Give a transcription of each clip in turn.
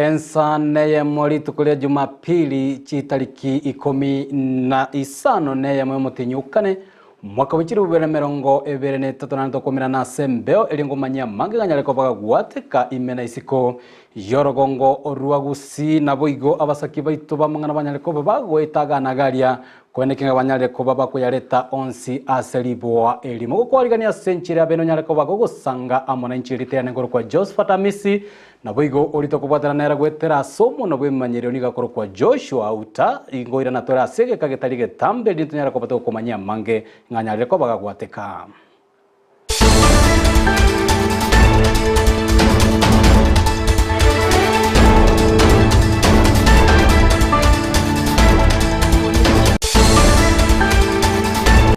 Ensa neyemo rituko ria Jumapili chitariki ikomi na isano neyemo y'omotienyi o kane, omwaka bwe chilifu bibere na emerongo ebere na etato naende tokomerana ase embeo erio ngomanyia amange ganyare koba gagwateka ime na isiko y'orogongo rwa Gusii naboigo abasaki baito b'amang'ana banyare koba bagoeta agana garia Koeneki ng'a banyare koba bakoyareta onsi ase riboa erimo. Gokwarigania ase enchera y'abeene onyare koba gogosanga amo na inche erieta riane nkorokwa Josephat Amisi, naboigo orite okobwatana nere goetera ase omonwa bw'ebimanyerio nigo akorokwa Joshua Auta, ingoirana tore ase egeka getari getambe erinde tonyare koba togokomanyia amange ng'a anyarire koba gagwateka.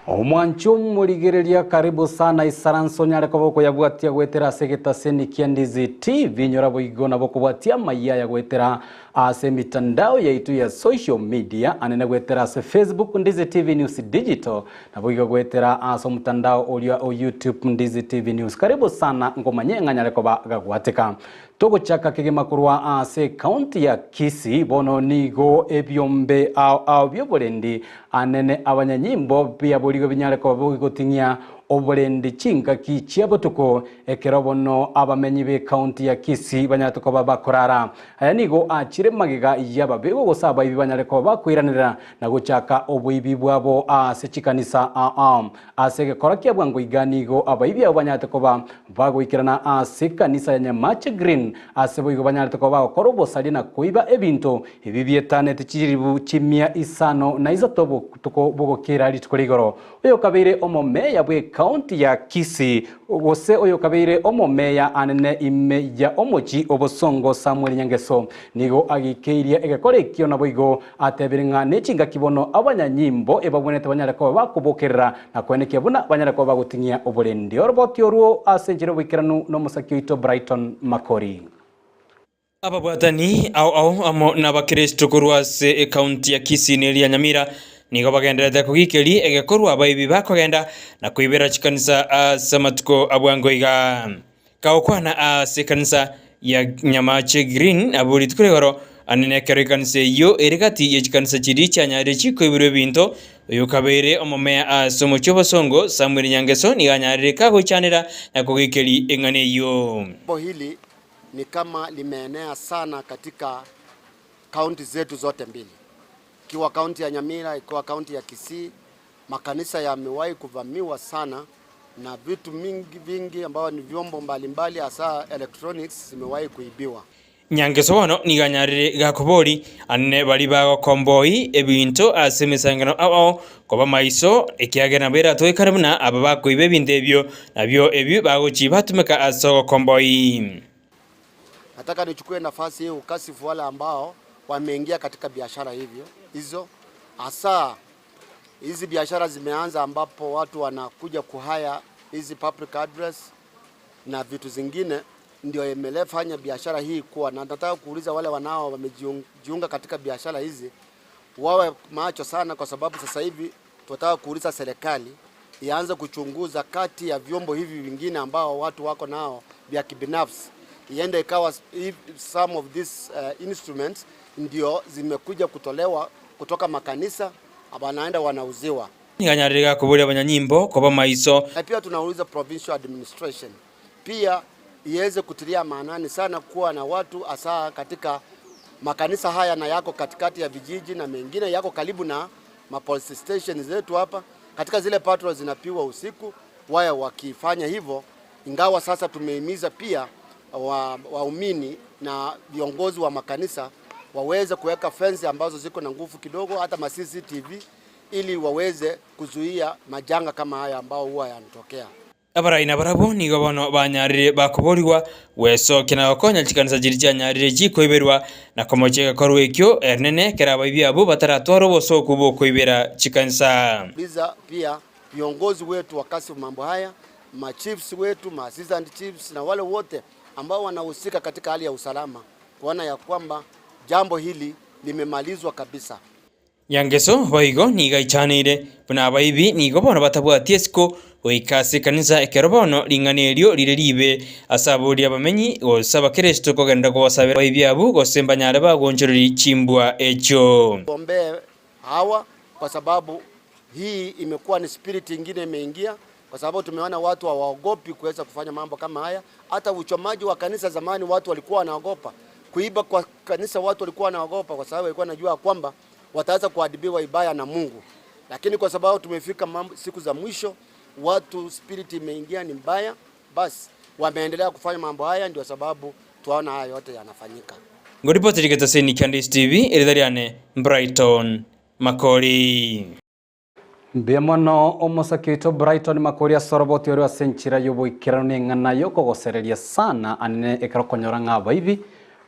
Omwanchi omorigereria karibu sana isaranso onyare koba okoyabwatia goetera ase egetaseni kia Ndizi TV nyora boigo nabo okobwatia amayia aya goetera Ase emitandao yaito ya social media anene goetera ase Facebook Ndizi TV News Digital naboigo goetera ase omotandao oria o YouTube Ndizi TV News. Karibu sana nkomanye ng'a nyare koba gagwateka. Togochaka kegima korwa ase ekaunti ya Kisii bono nigo ebiombe ao ao bioborendi anene abanyanyimbo biaborigwe binyare koba bigoting'ia oborendi chingaki chia botuko ekero bono abamenyi b'ekaunti ya Kisii banyarete koba bakorara. Aya nigo achire magega y'ababegwa gose abaibi banyare koba bakoiranerera na gochaka oboibi bwabo ase chikanisa aa. Ase egekora kia bwango iga nigo abaibi abwo banyarete koba bagoikerana ase ekanisa ya Nyamache Green ase boigo banyarete koba bagokora obosaria na koiba ebinto ebi bietanete chiribu chimia isano na isato botuko bogokera rituko rigoro. Oyokabeire omomeya bw'ecounty ya Kisii, gose oyokabeire omomeya anene ime ya omochie o Bosongo Samuel Nyangeso, nigo agikeirie egekora ekio naboigo atebire ng'a nechingaki bono abanyanyimbo ebabwenerete banyare koba bakobokerera na koenekia buna banyare koba bagoting'ia oborendi oroboti orwo ase enchera y'oboikeranu nomosaki oito Brighton Makori. Ababwatani ao ao amo n'Abakristo korwa ase ekaunti ya Kisii na eria Nyamira nigo bagendererete kogikeria egekorwa abaibi bakogenda na koibera chikanisa ase amatuko a bwango iga. Kagokwana ase ekanisa ya Nyamache Green abwo rituko rigoro anene ekero ekanisa eyio ere gati ye chikanisa chiria chianyarire chikoiberwa ebinto, oyo okabeire omomea ase omochie obosongo Samuel Nyangeso nigo anyarire kagoichanera na kogikeria eng'ana eyio. Hili ni kama limeenea sana katika kaunti zetu zote mbili, ikiwa kaunti ya Nyamira, ikiwa kaunti ya Kisii, makanisa yamewahi kuvamiwa sana na vitu mingi vingi ambao ni vyombo mbalimbali hasa electronics zimewahi kuibiwa. Nyangeso bono nigo anyarire gakobori anene baria bagokomboi ebinto ase emesangano ao ao koba maiso, ekiagera nabo eratoekane buna aba bakoiba ebinto ebio nabio ebio bagochia batumeka ase ogokomboi. Nataka nichukue nafasi hii kukasifu wale ambao wameingia katika biashara hivyo hizo, hasa hizi biashara zimeanza ambapo watu wanakuja kuhaya hizi public address na vitu zingine, ndio imelefanya biashara hii kuwa na. Nataka kuuliza wale wanao wamejiunga katika biashara hizi wawe macho sana, kwa sababu sasa hivi tunataka kuuliza serikali ianze kuchunguza kati ya vyombo hivi vingine ambao watu wako nao vya kibinafsi, iende ikawa if some of these instruments ndio zimekuja kutolewa kutoka makanisa wanaenda wanauziwa. Nigo anyarire gakoboria abanyanyimbo koba maiso. Na pia tunauliza provincial administration pia iweze kutilia maanani sana kuwa na watu hasa katika makanisa haya na yako katikati ya vijiji na mengine yako karibu na ma police station zetu hapa, katika zile patrol zinapigwa usiku, waya wakifanya hivyo. Ingawa sasa tumehimiza pia waumini na viongozi wa makanisa waweze kuweka fence ambazo ziko na nguvu kidogo, hata ma CCTV ili waweze kuzuia majanga kama haya ambao huwa yanatokea. Abarai nabarabwo nigo bono banyarire bakoborigwa gwesokia na gokonya chikanisa chiria chianyarire chikoiberwa na komochia egekorwa ekio ernene ekero abaibi abwo bataratwara obosoku bw'okoibera chikanisa. Liza pia viongozi wetu wakasi mambo haya, ma chiefs wetu, ma assistant chiefs na wale wote ambao wanahusika katika hali ya usalama kuona ya kwamba jambo hili limemalizwa kabisa. Nyangeso boigo nigo aichaneire, buna abaibi nigo bono batabwati esiko goika ase ekanisa ekero bono ring'ana erio rire riibe ase aboria abamenyi gose abakeresito kogenda kobasabera abaibi abwo gose mbanyare bagonchoreria chimbwa echio. Tuombee hawa kwa sababu hii imekuwa ni spirit ingine imeingia kwa sababu tumeona watu hawaogopi kuweza kufanya mambo kama haya. Hata uchomaji wa kanisa zamani watu walikuwa wanaogopa kuiba kwa kanisa, watu walikuwa wanaogopa kwa sababu walikuwa wanajua kwamba wataweza kuadibiwa ibaya na Mungu, lakini kwa sababu tumefika mambo, siku za mwisho, watu spirit imeingia ni mbaya, basi wameendelea kufanya mambo haya, ndio sababu tuaona haya yote yanafanyika. Ngoripoteri getaseni kia Ndisi TV, eritha riane Brighton Makori. Mbuya mono omosake oito Brighton Makori ase oroboti orwo ase enchera y'oboikeranu na eng'ana y'okogosereria sana anene ekero okonyora ng'a abaibi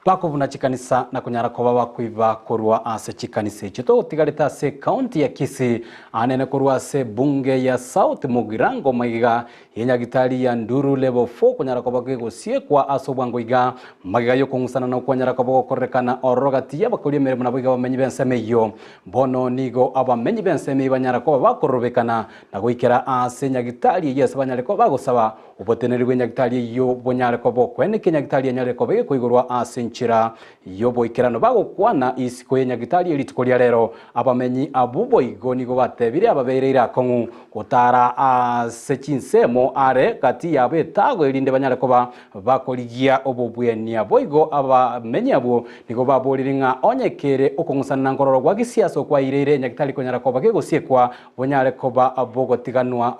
bakobuna chikanisa na konyara koba bakoiba korwa ase chikanisa echio. Togotigarete ase ecounty ya Kisii anene korwa ase ebunge ya South Mugirango magega Enyagitari ya Nduru Level 4 konyara koba gegosiekwa ase obwango iga, magega y'okong'usana na okwanyara koba gokorerekana ororo gati y'abakori emeremo naboigo abamenyi b'ensemo eyio. Bono nigo abamenyi b'ensemo eyio banyara koba bakororobekana na goikera aase enyagitari eyio ase banyare koba bagosaba oboteneneri bw'enyagitari eyio bonyare koba okoenekia enyagitari enyare koba gekoigorwa ase enchera y'oboikeranu. Bagokwana isiko y'enyagitari eye rituko ria rero, abamenyi abwo boigo nigo batebire ababereire akong'u gotara ase chinsemo are gati yabo etago erinde banyare koba bakorigia obobwenia. Boigo abamenyi abwo nigo baborire ng'a onye kere okong'usanana nkororo gwa gisiasa okwaireire enyagitari konyara koba gegosiekwa bonyare koba bogotiganwa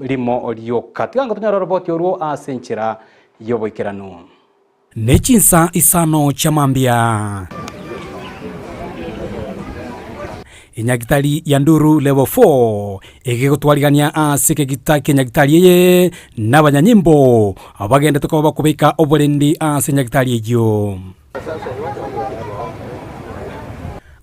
rimo rioka. Tiga ngotonyore oroboti orwo ase enchera y'oboikeranu. Ne chinsa isano chia mambia. Enyagitari ya Nduru Level 4 egegotwarigania ase ekegita ki'enyagitari eye nabanyanyimbo abagendete koba bakobeka oborendi ase enyagitari eyio.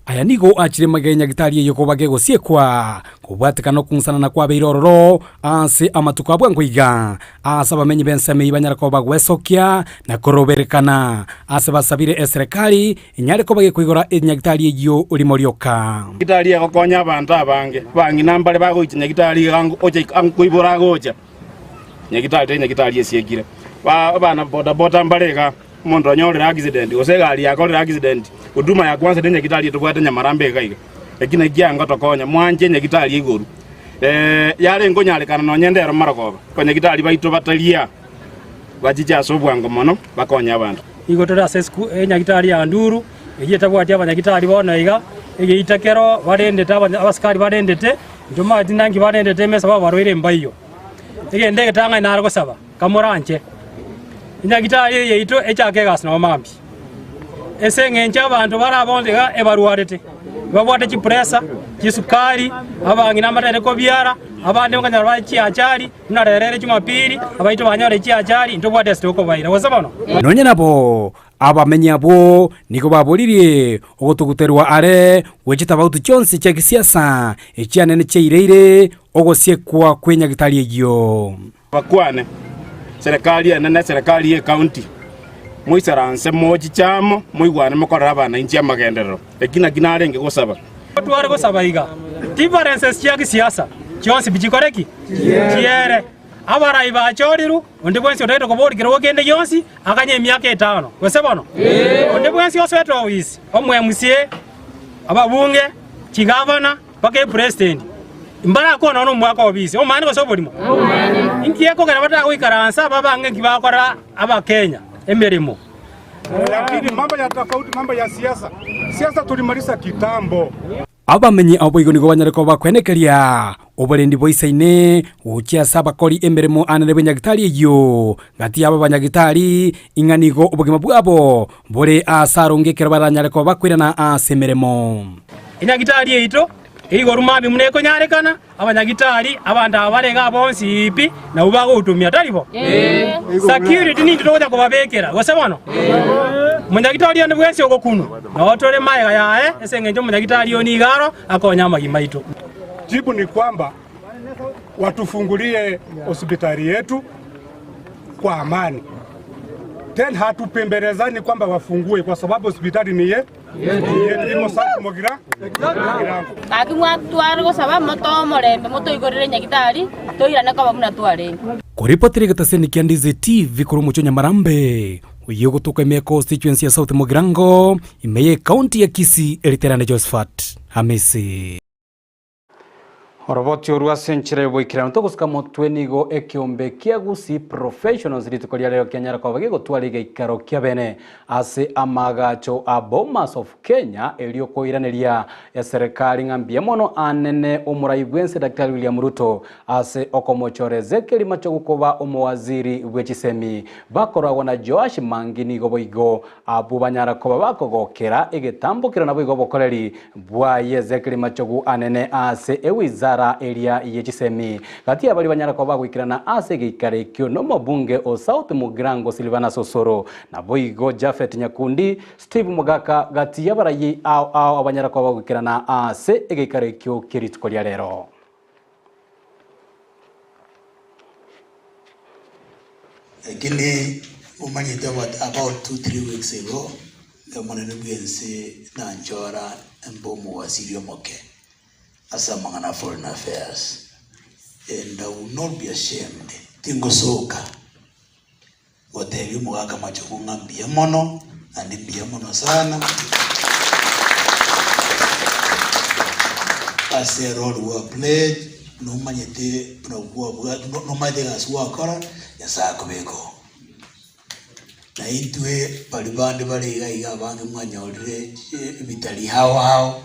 Aya nigo achire magega y'enyagitari eyio koba gegosiekwa, kobwatekana nokong'usanana kwabeire ororo ase amatuko a bwango iga, aase abamenyi b'ensemo eyio banyare koba bagwesokia na koroberekana, ase basabire eserekari enyare koba gekoigora enyagitari eyio rimo rioka. Nyagitari egokonya abanto abange, abang'ina mbare bagoicha nyagitari iga ocha nkoibora agocha, nyagitari tari nyagitari esiekire. Abana bodaboda mbare igaa. Omonto onyorire accident, gose egari yakorire accident, huduma ya kwanza nenyagitari etobwate nyamarambe iga iga. Eki nakio kiangotokonya, mwanche enyagitari igoro. Yare nkonyarekana nonye ndero marogoba, abanyagitari baito bataria bachiche ase obwango mono bakonye abanto. Nigo tore ase esku enyagitari ya Nduru, eyio etabwati abanyagitari bono iga, egeita kero barendete abanya abasikari barendete, ntomanyeti naki barendete emesa babarwaire mbaiyo. Egento egetang'ani nare gosaba, kamoranche. Enyagitari eye yaito echake egasi nabo mambia, ase eng'encho abanto bare abonsi iga ebarwarete, babwate chipresa, chisukari, abang'ina mbatagete kobiara, abande okonyora bare chiachari, buna rero ere jumapili, abaito banyore chiachari, intobwate ase tokobaira, gose bono? Nonya nabo, abamenyi abwo nigo baboririe ogotuguterwa are gwe chitabauti chionsi chia gisiasa echianene chiaireire ogosiekwa kw'enyagitari eyio. Bakwane, Serikali enene, serikali y'ecounty, moisaranse mochiche amo, moigwane mokorere abananchi amagenderero. Eki nakio narenge gosaba. Tware gosaba iga, differences chia gisiasa chionsi pi chikore ki? Chiere. Abarai bachorirwe, onde bwensi otagete koboria kerogo kende gionsi, aganye emiaka etano. Gose bono? Onde bwensi osoete ofisi, omo MCA, ababunge, chigavana, Mpaka epresident mbarakwane nonya nomwaka obisi omanyete gose oborimo? Inki ekogera batagoikaransa aba abange nki bakora abakenya emeremo? Lakini mambo ya tofauti, mambo ya siasa, siasa tulimaliza kitambo. Abamenyi abo boigo nigo banyare koba bakwenekeria oborendi boisaine gochia ase abakori emeremo anene bw'enyagitari eyio, gati y'aba abanyagitari, ing'a nigo obogima bwabo bore aase aronge ekero baranyare koba bakoirana ase emeremo. Enyagitari yaito eigorwe mambia buna ekonyarekana, abanyagitari, abanto aba bare igaa bonsi pi, nabwo bagotumia, tari bo? Security nintwe togocha kobabekera, gose bono? Omonyagitari onde bwensi ogokunwa, noo tore magega yaye, ase eng'encho omonyagitari oyo nigo aro akonye amagima aito. Jibu ni kwamba watufungulie hospitali yetu kwa amani. Tena hatupembelezani kwamba wafungue kwa sababu hospitali ni ye, ni yetu. Mugira Mugirango. Gaki mwatware gosaba motoe omorembe, motoigorere nyagitari, toirane koba buna twarenge. Koripotera egetaseni kia Ndizi TV korwa omochie o Nyamarambe, oyio ogotoka ime ya constituency ya South Mugirango, ime ye ekaunti ya Kisii, Eriterane Josephat Hamisi. Oroboti orwo ase enchera y'oboikeranu togosuka motwe nigo ekeombe kia Gusii Professionals rituko ria rero kianyara koba gegotwara egeikaro kia bene ase amaagacho a Bomas of Kenya erio koiraneria eserekari ng'a mbuya mono anene omorai bwense Daktari William Ruto ase okomochora Ezekiel Machogu koba omowaziri bwe chisemi bakoragwa na Joash Mangi nigo boigo Abwo banyara koba bakogokera egetambokero naboigo obokoreri bwaye Ezekiel Machogu anene ase ewizara eria ye chisemi. Gati y'abaria banyara koba bagoikerana ase egeikaro ekio nomobunge o South Mugirango Silvanus Osoro, naboigo Japhet Nyakundi, Steve Mogaka gati y'abarayii ao ao abanyara koba bagoikerana ase egeikaro ekio kie rituko ria rero. Lakini omanyete about 2-3 weeks ago, Omonene bw'ense nanchora mbe omowaziri omoke ase amang'ana a foreign affairs, and I will not be ashamed, tingosoka gotebia omogaka Machogu ng'a mbuya mono, naende mbuya mono sana, ase erole gwa played, nomanyete buna kwabwati nomanyete egasi gwakora, Nyasaye akobeke oo. Na intwe baria bande bare iga iga abange mwanyorire ebitari ao ao,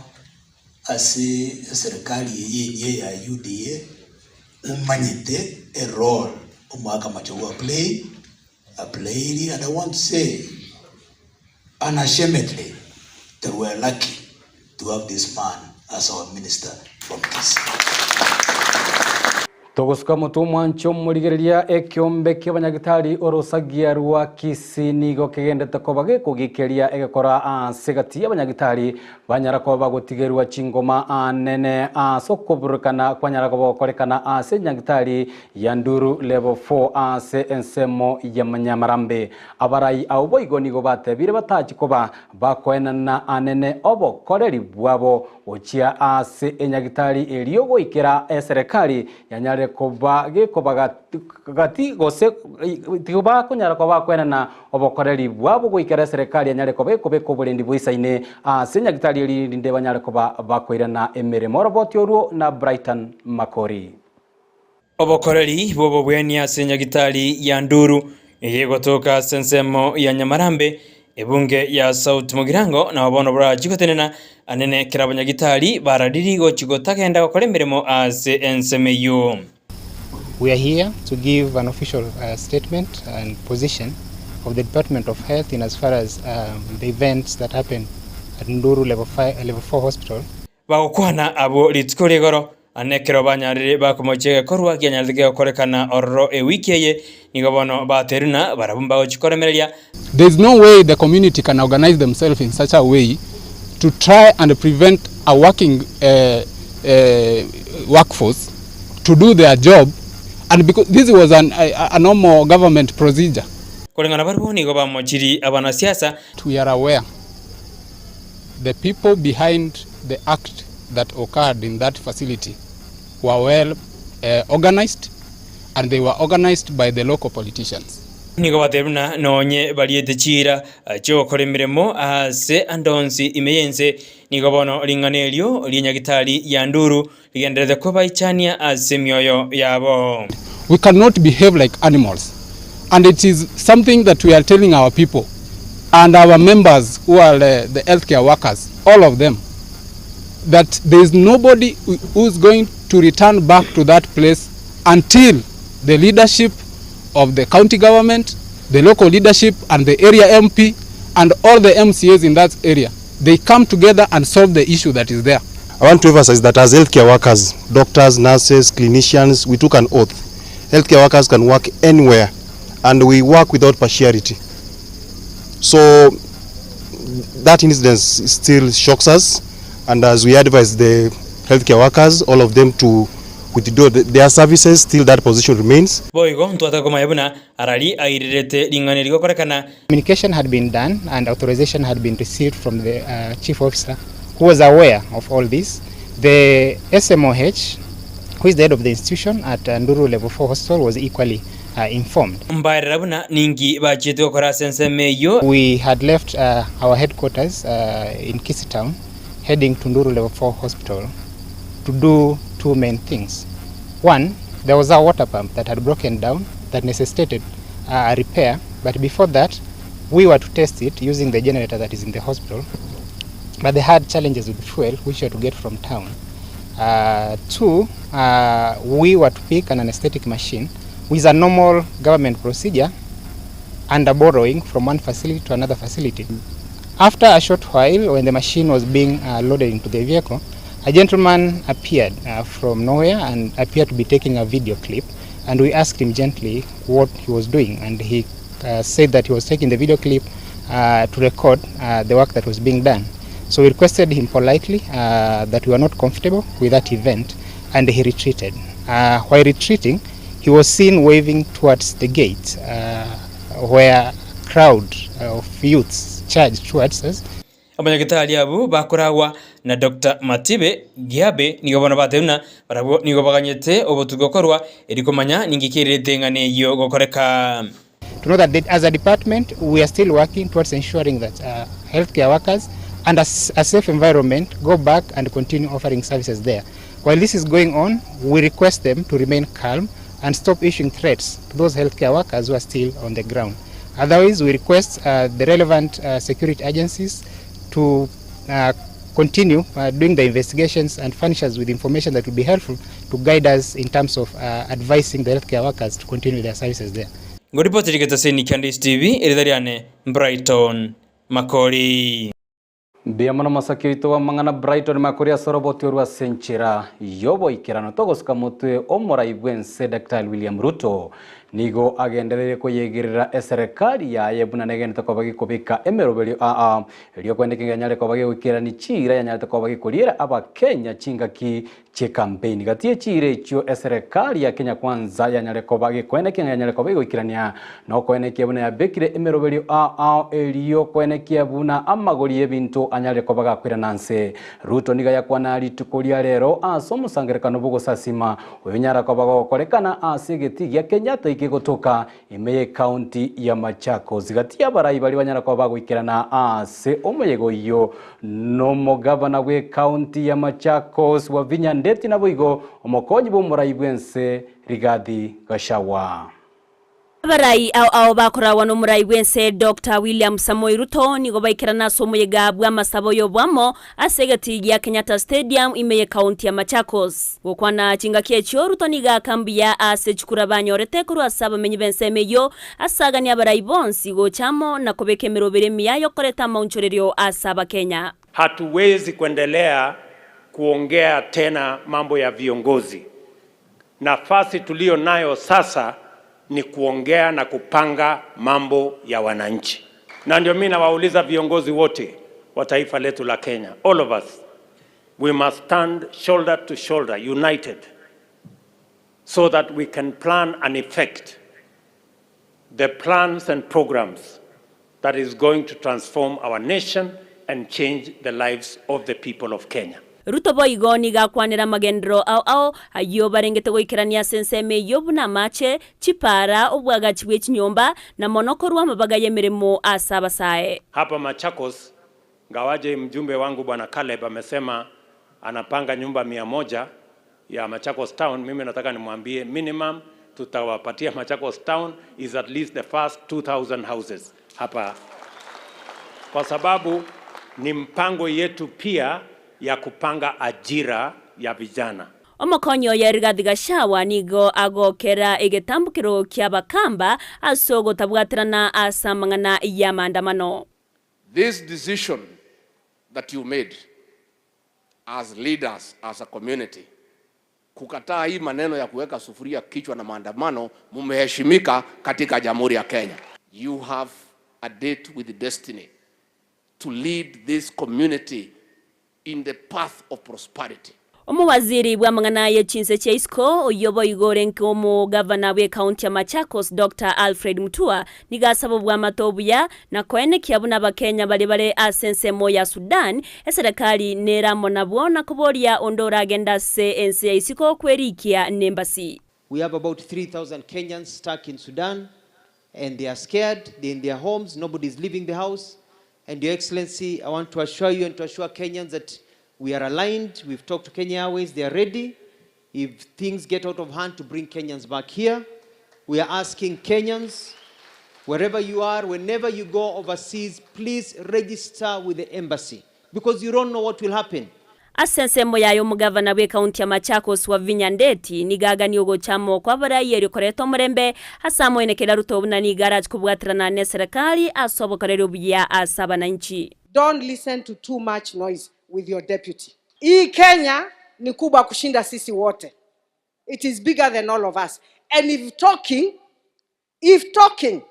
ase eserekari eye enyia ya UDA, momanyete erole omogaka Machogu a play, a played and I want to say unashamedly that we are lucky to have this man as our minister from Kisii. Togosuka motwe omwanche omorigereria ekeombe ki'abanyagitari orosagia rwa Kisii nigo kegendete koba gekogikeria egekora ase gati y'abanyagitari banyara koba bagotigerwa chingoma anene ase okoburukana kwanyara koba gokorekana ase enyagitari ya Nduru Level 4 ase ensemo ya Manyamarambe. Abarai abwo boigo nigo batebire batachi koba bakoenana anene obokoreri bwabo gochia ase enyagitari erio goikera eserekari yanyare koba gekoba gati gose tibakonyara koba bakoenana obokoreri bwabo goikera eserekari yanyare koba ekobeka oborendi boisaine ase enyagitari eria erinde banyare koba bakoirana emeremo. Oroboti orwo na Brighton Makori. Obokoreri bw'obobweni ase Nyagitari ya Nduru eye egotoka ase ensemo ya Nyamarambe, ebunge ya South Mugirango nabo bono borachie gotenena anene ekero abanyagitari barariri gochia gotagenda gokora emeremo ase ensemo eyio. We are here to give an official statement and position of the Department of Health in as far as the events that happened at Nduru Level 4 Hospital. Bagokwana abwo rituko rigoro, na ekero banyarire bakomochia egekorwa kianyarete gegokorekana ororo ewiki eye, nigo bono baterwe na barabwo mbagochia koremereria. There is no way the community can organize themselves in such a way to try and prevent a working workforce to do their job and because this was an, a, a normal government procedure. Koreng'ana barabwo nigo bamochirie abanasiasa. We are aware The people behind the act that occurred in that facility were well uh, organized and they were organized by the local politicians. Nigo batebire buna nonye bariete chiira chi'ogokora emeremo aase ande onsi ime y'ense, nigo bono ring'ana erio ri'enyagitari ya Nduru rigendererete kobaichania ase emioyo yabo. We cannot behave like animals and it is something that we are telling our people and our members who are the healthcare workers, all of them, that there is nobody who is going to return back to that place until the leadership of the county government, the local leadership and the area MP and all the MCAs in that area, they come together and solve the issue that is there. I want to emphasize that as healthcare workers, doctors, nurses, clinicians, we took an oath. Healthcare workers can work anywhere and we work without partiality. So that incident still shocks us and as we advise the healthcare workers, all of them to withdraw their services till that position remains. Boigo ntwataka komanya buna Arari airerete ring'ana eri gokorekana. Communication had been done and authorization had been received from the chief officer who was aware of all this. The SMOH, who is the head of the institution at Nduru Level 4 Hospital, was equally informed. Mbaerera buna ninki bachiete gokora ase ensemo eyio. We had left our headquarters in Kisii Town heading to Nduru Level 4 Hospital to do two main things. One, there was a water pump that had broken down that necessitated a repair, but before that, we were to test it using the generator that is in the hospital, but they had challenges with fuel, which we had to get from town. Two, we were to pick an anesthetic machine, which is a normal government procedure under borrowing from one facility to another facility. After a short while, when the machine was being loaded into the vehicle, a gentleman appeared from nowhere and appeared to be taking a video clip, and we asked him gently what he was doing, and he said that he was taking the video clip to record the work that was being done. So we requested him politely that we were not comfortable with that event, and he retreated. While retreating, he was seen waving towards the gate, where a crowd of youths charged towards us. Abanyagetari abwo bakoragwa na Doctor Matibe Giabe nigo bono batebire buna barabwo nigo baganyete obotuki gokorwa erio komanya ninki kererete eng'ana eyio gokoreka. To know that as a department we are still working towards ensuring that healthcare workers and a safe environment go back and continue offering services there. While this is going on, we request them to remain calm and stop issuing threats to those healthcare workers who are still on the ground. Otherwise, we request the relevant security agencies to continue doing the investigations and furnish us with information that will be helpful to guide us in terms of advising the healthcare workers to continue their services there. Ngoripoteri getaseni kia Ndisi TV, erita riane Brighton Makori. Mbuya mono mosaki oito bw'amang'ana Brighton Makori ase oroboti orwo ase enchera y'oboikeranu togosuka motwe omorai bw'ense Daktari William Ruto nigo agendereire koyegerera eserekari yaye buna negenderete koba gekobeka emeroberio aa erio kwende kenge yanyare koba gegoikerania chiira yanyarete koba gekoriera abakenya chingaki chi'ekampeini. Gati ye chiira echio eserekari ya Kenya Kwanza yanyare koba gekoenekia ng'a yanyare koba egoikerania na okoenekia buna yabekire emeroberio ao ao erio koenekia buna amagori y'ebinto anyare koba gakoirana nse. Ruto nigo ayakwana rituko ria rero ase omosangererekano bw'ogosasima oyonyara koba gogokorekana ase egetii gia Kenyatta ekegotoka ime y'ecounty ya Machakos. Gati y'abarai baria banyara koba bagoikerana ase omoyega oyio nomogavana bw'ecounty ya Machakos Wavinya Ndeti naboigo omokonyi bw'omorai bw'ense Rigathi Gachagua. Abarai ao ao bakoragwa nomorai bw'ense Doctor William Samoei Ruto nigo baikerana ase omoyega bw'amasabo y'oboamo ase egetii gia Kenyatta Stadium ime y'ecounty ya Machakos. Gokwana chingaki echio, Ruto nigo aka mbuya ase chikura banyorete korwa ase abamenyi b'ensemo eyio, ase aganie abarai bonsi gocha amo na kobeka emeroberi emiya y'okoreta amaunchorerio ase Abakenya. Hatuwezi kuendelea kuongea tena mambo ya viongozi. Nafasi tuliyo nayo sasa ni kuongea na kupanga mambo ya wananchi, na ndio mimi nawauliza viongozi wote wa taifa letu la Kenya, all of us, we must stand shoulder to shoulder united so that we can plan and effect the plans and programs that is going to transform our nation and change the lives of the people of Kenya. Ruto boigo nigo akwanera amagenderero ao ao ayio barengete goikerania ase ensemo eyio buna amache, chipara, obwagachi bwe chinyomba, na mono korwa amabaga y'emeremo ase abasae. Hapa Machakos, ngawaje mjumbe wangu Bwana Caleb amesema anapanga nyumba 100 ya Machakos Town, mimi nataka nimwambie minimum tutawapatia Machakos Town is at least the first 2000 houses hapa, kwa sababu ni mpango yetu pia ya kupanga ajira ya vijana. Omokonyi oye Rigathi Gachagua nigo agokera egetambokero ki'Abakamba ase ogotabwaterana ase amang'ana y'amaandamano. This decision that you made as leaders, as a community, kukataa hii maneno ya kuweka sufuria kichwa na maandamano, mumeheshimika katika Jamhuri ya Kenya. You have a date with destiny to lead this community in the path of prosperity. Omowaziri bw'amang'ana ye chinse chia isiko, oyio boigo orenge omogavana bw'ekaunti ya Machakos, Doctor Alfred Mutua, nigo asaba obwamate obuya na koenekia buna Abakenya baria bare ase ensemo ya Sudan, eserekari nere amo nabwo na koboria onde oragende ase ense ya isiko kwerikia nembasi. We have about 3,000 Kenyans stuck in Sudan and they are scared, they're in their homes, nobody is leaving the house. And Your Excellency, I want to assure you and to assure Kenyans that we are aligned. We've talked to Kenya Airways, they are ready. If things get out of hand to bring Kenyans back here, we are asking Kenyans, wherever you are, whenever you go overseas, please register with the embassy because you don't know what will happen. Ase ensemo yaye omogavana bw'ekaunti ya Machakos Wavinya Ndeti nigo agania ogocha amo kw'abarai erio koreta omorembe ase amoenekeri arute buna nigo arache kobwaterana neserekari ase obokoreri obuya ase abananchi. Don't listen to too much noise with your deputy. Hii Kenya ni kubwa kushinda sisi wote. It is bigger than all of us. And if talking, if talking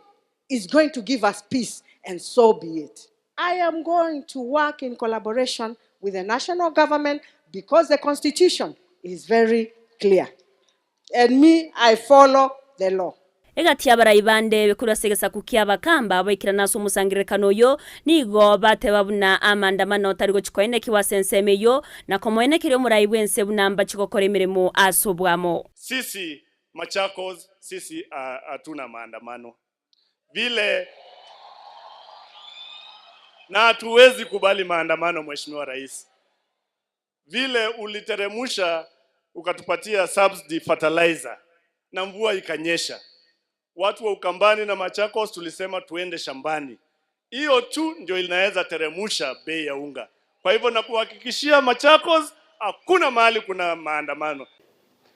is going to give us peace, and so be it. I am going to work in collaboration with the national government because the constitution is very clear. And me, I follow the law. Egati y'abarai bande korwa ase egesaku ki'Abakamba abaikerana ase omosangererekano oyo nigo bateba buna amaandamano tari gochia koenekigwa ase ensemo eyio, na komoenekeria omorai bw'ense buna mbachie gokora emeremo ase oboamo. Sisi Machakos, sisi hatuna maandamano vile, na hatuwezi kubali maandamano. Mheshimiwa Rais, vile uliteremusha ukatupatia subsidy fertilizer na mvua ikanyesha, watu wa Ukambani na Machakos tulisema tuende shambani. Hiyo tu ndio inaweza teremusha bei ya unga. Kwa hivyo nakuhakikishia Machakos, hakuna mahali kuna maandamano.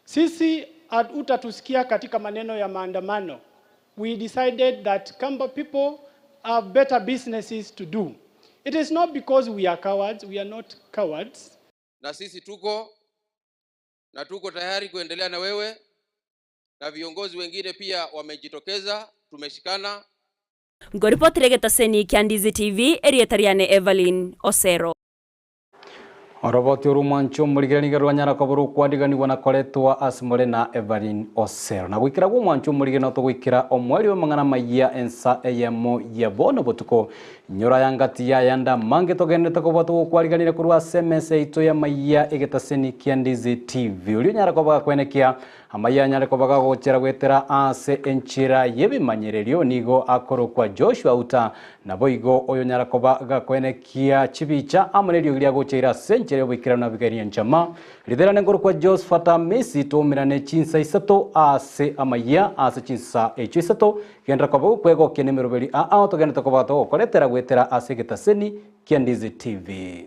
Sisi hutatusikia katika maneno ya maandamano. We decided that Kamba people have better businesses to do. It is not because we are cowards, we are not cowards. Na sisi tuko na tuko tayari kuendelea na wewe na viongozi wengine pia wamejitokeza, tumeshikana. Ngoripotera egetaseni kia Ndizi TV, erieta riane Evelyn Osero. Oroboti oru mwancho omorigera nigo rwanyara koba rokwariganigwa na koretwa ase more na Evelyn Osero. Na goikera gwa omwancho omorigera no togoikera omweri bw'amang'ana amaya ensa eyemo ya bono botuko. Nyora yangati yayanda mange togenderete koba togokwariganire korwa ase emesa yaito y'amaiya egetaseni kia Ndizi TV. Oria onyare koba gakwenekia amaiya anyare koba gagochera goetera ase enchera y'ebimanyererio nigo akorokwa Joshua Uta naboigo oyo onyara koba gakwenekia chibicha amo neriogi riagocheire ase enchera y'oboikeranu na Abigail Nyanchama. Ritherane nkorokwa Josephat Amisi twaumerane chinsa isato ase amaiya ase chinsa echio isato Genderera koba gokwegokia nemeroberi aa togenderete koba togokoretera goetera ase egetaseni kia Ndizi TV.